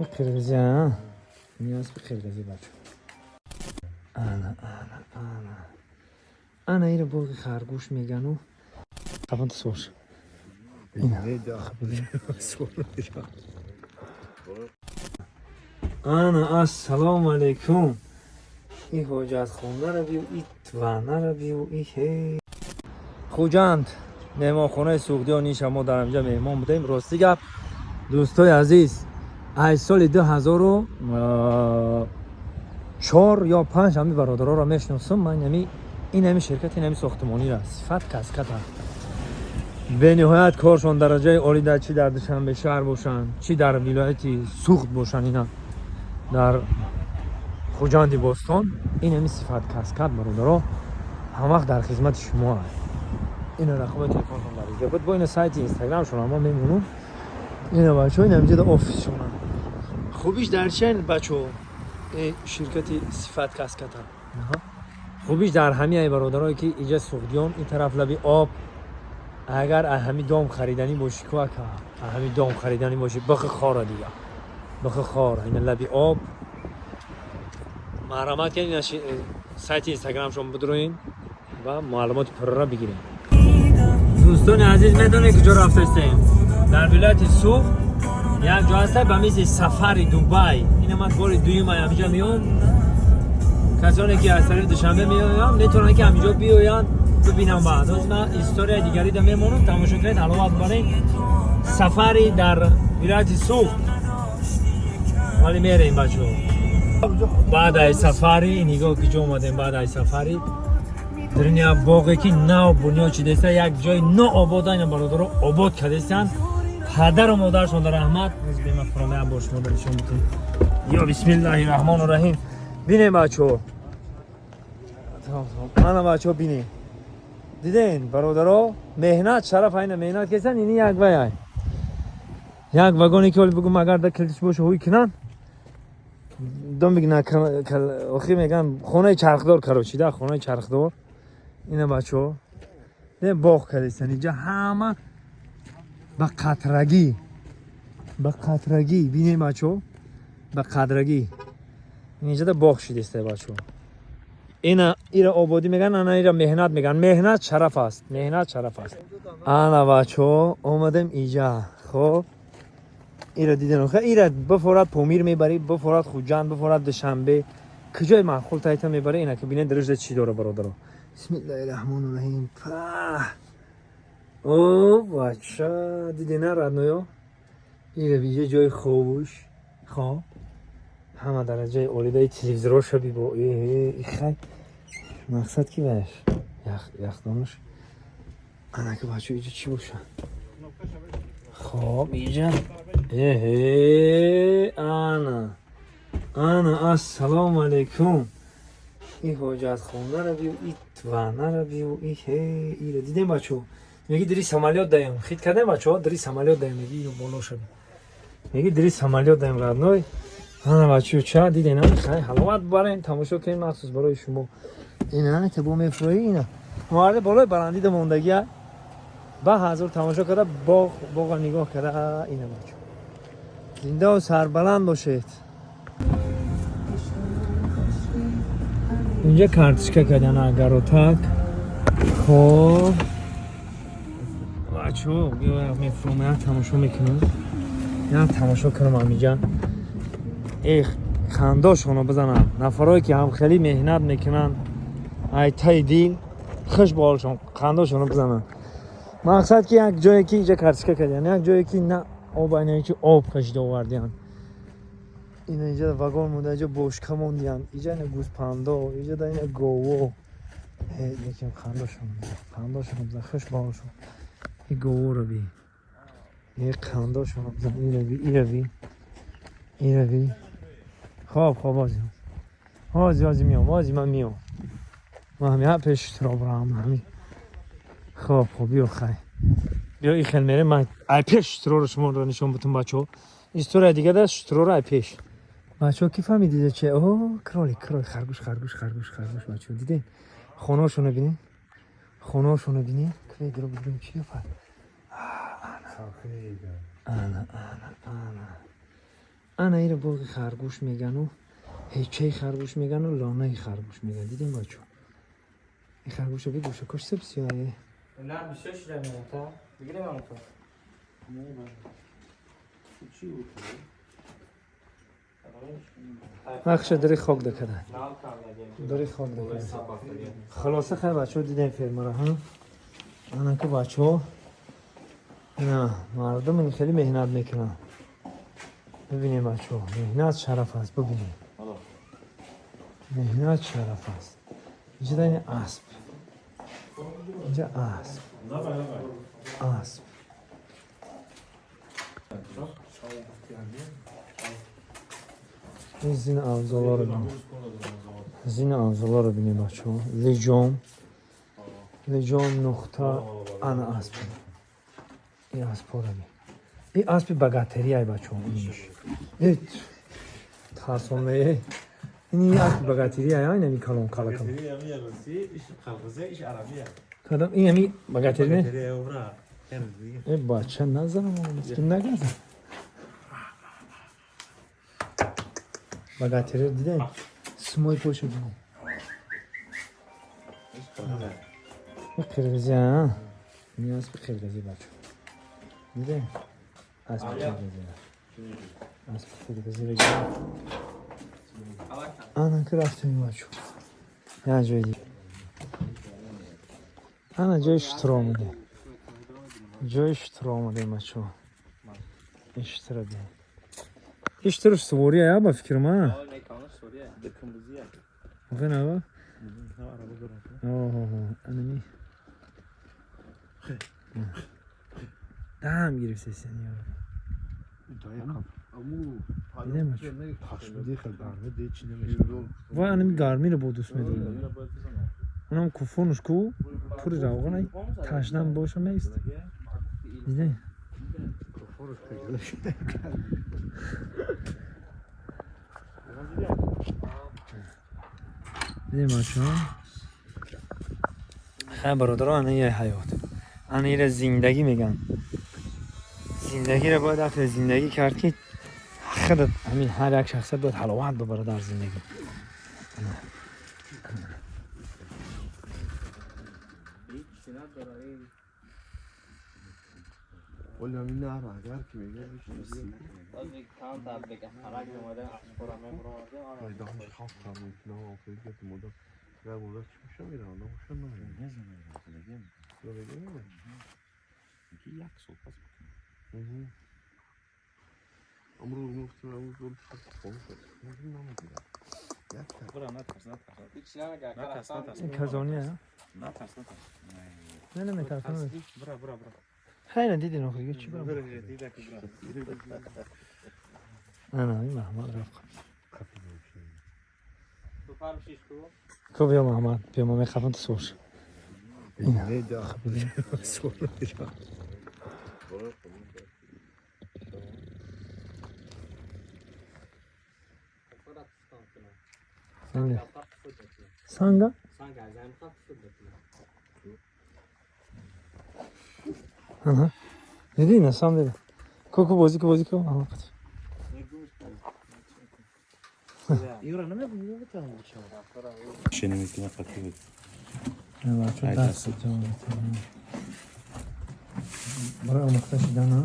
Қирғизӣ, а? Ин аспи қирғизӣ, бачо. Ана, ана, ана. Ана, иро боғи харгӯш мегану. Қабанта сош. Не, да. Ина. Ана, ассалому алайкум. И ҳоҷатхонаро бию, и ваннаро бию, и ҳе. Хуҷанд, меҳмонхонаи Суғдиён, иша мо дар инҷа меҳмон будем. Рости гап, дӯстои азиз, аз соли 2004 ё 5 ҳами бародароро мешиносам ман. Ами ин ҳами ширкати, ин ҳами сохтмониро, Сифат Каскада, бениҳоят коршон дараҷаи олӣ. Дар чӣ дар Душанбе шаҳр бошанд, чӣ дар вилояти Суғд бошанд, ина дар Хуҷанди бостон, ин ҳами Сифат Каскад, бародаро, ҳамвақт дар хизмати шумо аст. Ина рақами телефоншон дар инҷа буд, бо ина сайти Инстаграмшон ҳама мемонум. Ина, бачаҳо, ина инҷа офисшона. Хубиш дар чен, бачаҳо, ширкати Сифат Каскада хубиш дар ҳами ай, бародарое, ки инҷа Суғдиён, ин тараф лаби об. Агар аз ҳами дом хариданӣ бошӣ, ку ака, аз ҳами дом хариданӣ бошӣ, бихи хора дига, бихи хор. Ина лаби об. Марҳамат кунед, ина сайти Инстаграмшон бидроин ва маълумоти пурра бигирем. Дӯстони азиз, медонед, куҷо рафтастем? Дар вилояти Суғд як ҷо ҳаста ба мисли Сафари Дубай. Ина ман бори дуюм ҳаминҷа меом. Касоне ки аз тарафи Душанбе меоянд, метавонанд, ки ҳаминҷо биёянд, бибинам. Баъд оз ман историяи дигарида мемонам, тамошо кунед, ҳаловат баред. Сафари дар вилояти Суғд, вале мерем, бачаҳо. Баъд ай сафари нигоҳ, ки ҷо омадем. Баъд ай сафари дурния боғе, ки нав бунёд шудааста, як ҷои нообода, ина бародаро обод кардастанд. Падару модаршон дар раҳмат. Бема фуромеам, бо шумо нишон битем. Ё бисмиллаҳи раҳмону раҳим. Бинем, бачаҳо, мана, бачаҳо, бинем. Диден, бародаро, меҳнат шараф. Айна меҳнат кесан. Ини як вай, як вагоне, ки оли бугум, агар да килтиш боша, ҳуй кунанд, домик на, охи меган хонаи чархдор, короче, да, хонаи чархдор. Ина, бачаҳо, не, боғ кардастан инҷа, ҳама ба қатрагӣ, ба қатрагӣ. Бинем, бачаҳо, ба қадрагӣ инҷада боғ шидеста, бачаҳо. Ина ира ободӣ меган, ана ира меҳнат меган. Меҳнат шараф аст, меҳнат шараф аст. Ана, бачаҳо, омадем иҷа. Хоб, ира диден, ира бифорад Помир мебарӣ, бифорад Хуҷанд, бифорад Душанбе, куҷои маъқул тайта мебарӣ. Ина ки бинед, даружда чӣ дора, бародаро. Бисмиллаҳи раҳмони раҳим. О, бача, дидена, родной ё, ира биҷа ҷои хобуш. Хоб, ҳама дараҷаи олидаи телевизороша бибо. Хай, мақсад ки ваш яхдонаш. Анаки, бачо, иҷа чӣ боша? Хоб, иҷа эҳе, ана, ана, ассалому алайкум. И ҳоҷатхонаро бию, и ваннаро бию, и ҳе. Ира дидем, бачо, меги дири самолёт даем, хит кардем, бачо, дири самолёт даем. Меги иро боло шаби, меги дири самолёт даем, родной. Ана, бачо, ча диден? Хай, ҳаловат барем, тамошо кунем, махсус барои шумо. Ина табо мефурӯӣ, ина моварде болои баландида мондагия, ба ҳазур тамошо карда, боғ, боға нигоҳ карда. Ина, бачо, зиндаву сарбаланд бошед. Инҷа картишка кардан, агаротак. Хоб, бачо, биё, мефурӯм, як тамошо мекунам, як тамошо кунам ҳамиҷа. Эх, хандошоно бизанам. Нафарое ки ҳамхелӣ меҳнат мекунанд, ай таи дил хуш ба ҳолшон, хандошоно бизананд. Мақсад ки як ҷое ки инҷа картишка кардиан, як ҷое ки на об, айна ки об кашида овардиан. Ина инҷа вагон монда, инҷа бошка мондиан, иҷа ина гӯспандо, иҷа да ина гово. Лекин хандошон, хандошон бизан, хуш ба ҳолшон. И говоро би, е, қандошон бизан. Ира би, ира би, ира би. Хоб, хоб, ози, ози, ози миём, ози ман миём, ман ҳами пеш туро бурам ҳами. Хоб, хоб, биё, хай, биё, и хел мерем. Ман ай пеш шутуроро шуморо нишон бутум, бачаҳо. История дига да шутуроро ай пеш. Бачаҳо, ки фаҳмидида че? О, кролик, кролик, харгӯш, харгӯш, харгӯш, харгӯш. Бачаҳо, дидем, хонаҳошоно бинем, хонаҳошоно бинем. Кведро бибинем, чи гапа. Ана, ана, ана. Ана иро боғи харгӯш мегану, ҳечаи харгӯш мегану, лонаи харгӯш меган. Дидем, бачо, ин харгӯша бигӯша кош сабсиёе. Не, бисёр шида меята. Бигирем ам то. Нақша дари хок дакада, дари хок дакада. Хулоса, хай, бачаҳо, дидем фермара. Ҳа, анаку, бачаҳо, ина мардум ин хеле меҳнат мекунанд. Бибинем, бачаҳо, меҳнат шараф аст. Бибинем, меҳнат шараф аст. Инҷа ин асп, инҷа асп, асп. Ин зина авзоларо бинем, зина авзоларо бинем, бачаҳо. Лиҷом, лиҷом, нуқта. Ана асп, ин аспҳоро бин. Ин аспи богатырь, бачаҳо. Иниш тарсонме. Ин аспи богатырь, инами калон калакам. Кадом? Ин ами богатырь не? Э, бача, назанам, мискин нагаза. Богатырь дидем, сумои пошу дидем. Ин қирғизӣ, а, ин аспи қирғизӣ, бачо, дидем, аспи қирғизӣ, аспи қирғизиро. Ана ки рафтем, бачо, як ҷои дигар. Ана ҷои шутур омадем, ҷои шутур омадем, бачо. Ин шутура бин. Ин шутур сувория, ба фикрам, а охи наба. Анами дам гирифтесен. Дидем, бачо. Вай, анами гармиро бо дӯст медорам. Онам куфонуш ку пури равғанай, ташнам боша, меист. Дидем. Дидем, бачо. Хай, бародаро, ана ира ҳаёт, ана ира зиндагӣ меган. Зиндагиро бояд ақли зиндагӣ кард, ки худат ҳамин ҳар як шахсият бояд ҳаловат бибарад дар зиндагӣ. ولی همین نهر اگر که میگه دهنش خاک میکنه و فکر که مدام اگر مدام چی میشه میره آدم میشه نمیره. یک сол пас. امروز گفتیم امروز گفت خاموش شد نمیگیرم یک تا. Бра, натарс, натарс. Натарс, натарс. Ин казония. Натарс, натарс. Не, наметарсам. Бра, бра, бра. Хайна, дидин, охи чӣ бра. Дида ки бра. Ана ин Маҳмад рафт. Ко биё, Маҳмад, биё, ма мехафам, ту сур. Не, да. Сур. Санга. Санга? Аҳа. Диди, на самом деле. Ко, ко, бозӣ ко, бозӣ ко. Аҳа, қати. Юра, намебинӣ. Шени мекина қати. Не, бачо, даст ҷон. Барои омӯхта шудан, а?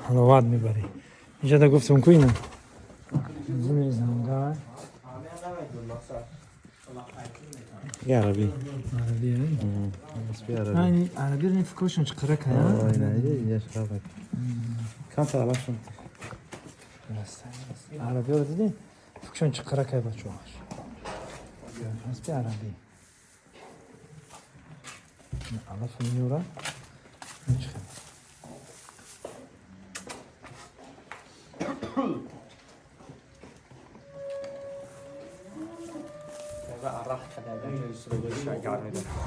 Ҳаловат мебарӣ. Инҷа да гуфтум ку, ина. Зини зангар. Я арабӣ. Арабӣ, Аспи арабӣ. а? Ини арабиро не фикршон чӣ қара кая? Камтар алафшон. Арабиро дидӣ? Фикршон чӣ қара кай, бачаҳош. Аспи арабӣ. Алаф меёра. Чӣ хел?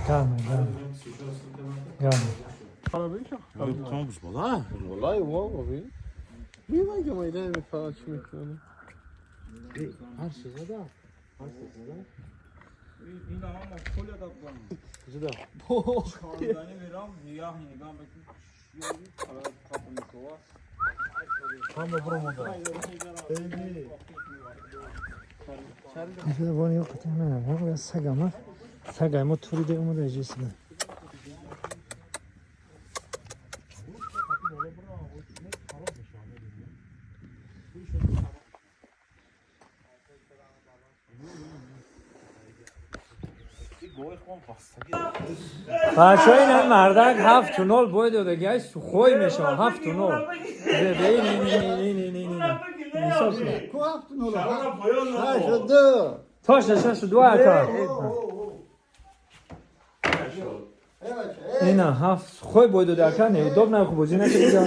Гарме, гарме. Гарме. Том буз бола. والله واو ببین میگم که ما ایده فقط چی میکنه. Сагама туриде омада ҷисм. бачаҳо ин мардак 7-0 бой додагиаш сухой мешавад 7-0. Точно 6-2 ака. Ина ҳафт сухой бой дода ака, неудобно хуб бозӣ накарда.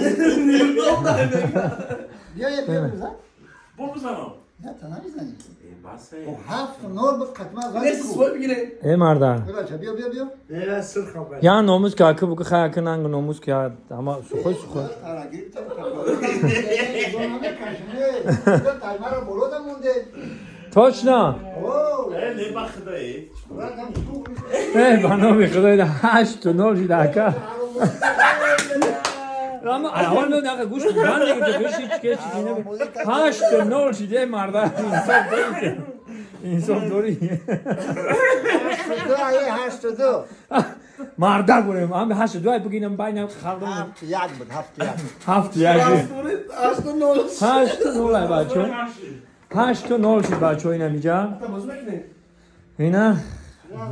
Э марда. Я номус ки ака бука хай ака нанг номус ки ама сухой сухой. Точно. Э ба номи Худо 8-0 шид ака. Ама аввал меояд ака гӯш ман мегӯ гӯш ҳеч ки чизи набуд. 8-0 шид э марда. Инсоф дорӣ. Инсоф дорӣ. 8-2. Марда гӯем ам 8-2 ай бигинам байнам халдам. 7-1 буд, 7-1. 7-1. 8-0 ай бачо. 8-0 шид бачо инам иҷа. Ина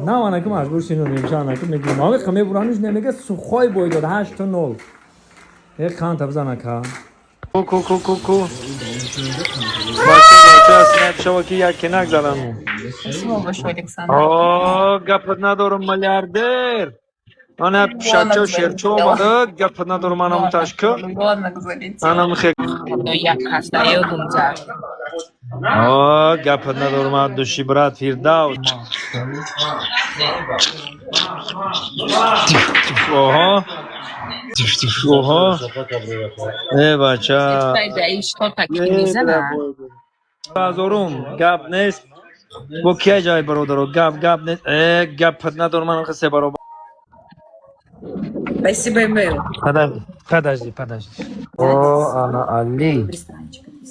на манаки маҷбур шино немша анаки мегирим. Ами ха мебурануш немега сухой бой дод 8-0. Э қанта бизан ака. Ку ку ку ку ку. Бачо бачо аснат шава ки як кинак задану. Спасибо большое, Александр. О, гапат надорам миллиардер. Ана пшачо шерчо омада, гапат надорам анам ташка. Ребенок залетел. Анам хе. Я кастаю думза. О, гапат надорам от души брат Фирдаус. Ого. Ого. Э бача. Азорум, гап нест. Бо кия ҷай бародаро, гап гап нест. Э, гапат надорам ман се баробар. Спасибо, Эмил. Подожди, подожди. О, ана Али.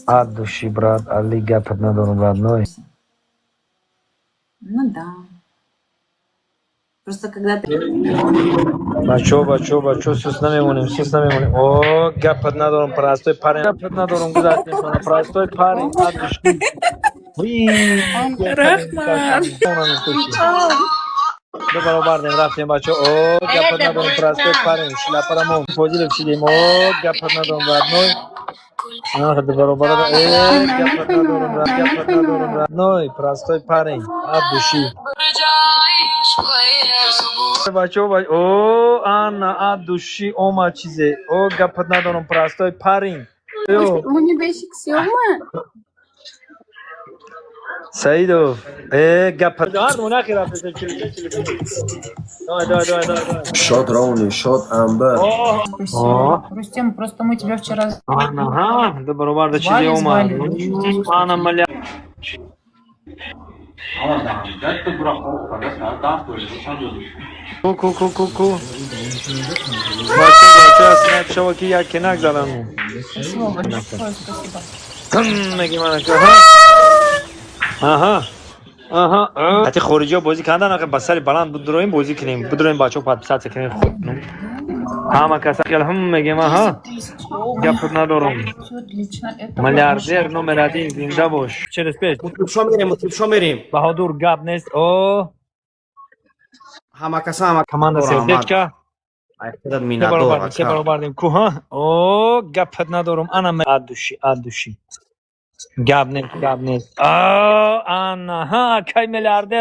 От души, брат, Али, гапат надорам, родной. Ну да. Просто когда ты... Бачо, бачо, бачо, сус намемонем, сус намемонем. О, гапат надорам, простой парень. Гапат надорам, гузаштем, простой парень, от души. Рахман. Ду баробардем, рафтем, бачо. О, гапат надорам, простой парень. Шляпарамон. Фозилов шидем. О, гапат надорам, родной. Ах, ду баробар. Э, гапат надорам, гапат надорам, родной. Простой парень. От души. Бачо, о, Анна, от души, ома чизе. О, гапат надорам, простой парень. Саидов, э, гапат. Шот Роуни, шот Амбер. Рустем, просто мы тебя вчера... Ага, да баробар да чизе ома. Ана маля. Ку ку ку ку ку. Бачо, бачо, аснат шава ки як кинак задану. Спасибо большое, спасибо. Меги манака, ха. Аҳа. Аҳа. Ҳати хориҷиҳо бозӣ кардан, аха ба сари баланд будроем бозӣ кунем. Будроем бачаҳо подписаться кунем. Ҳама каса хел ҳм мегем, аҳа. Гапат надорам. Миллиардер номер 1 зинда бош. Через 5. Мутрибшо мерем, мутрибшо мерем. Баҳодур гап нест. О. Ҳама каса ҳама команда сердечка. Се баробардем ку, ҳа? О, гапат надорам. Ана от души, от души. Гап нест, гап нест. О, ана, ҳа, кай миллиардер.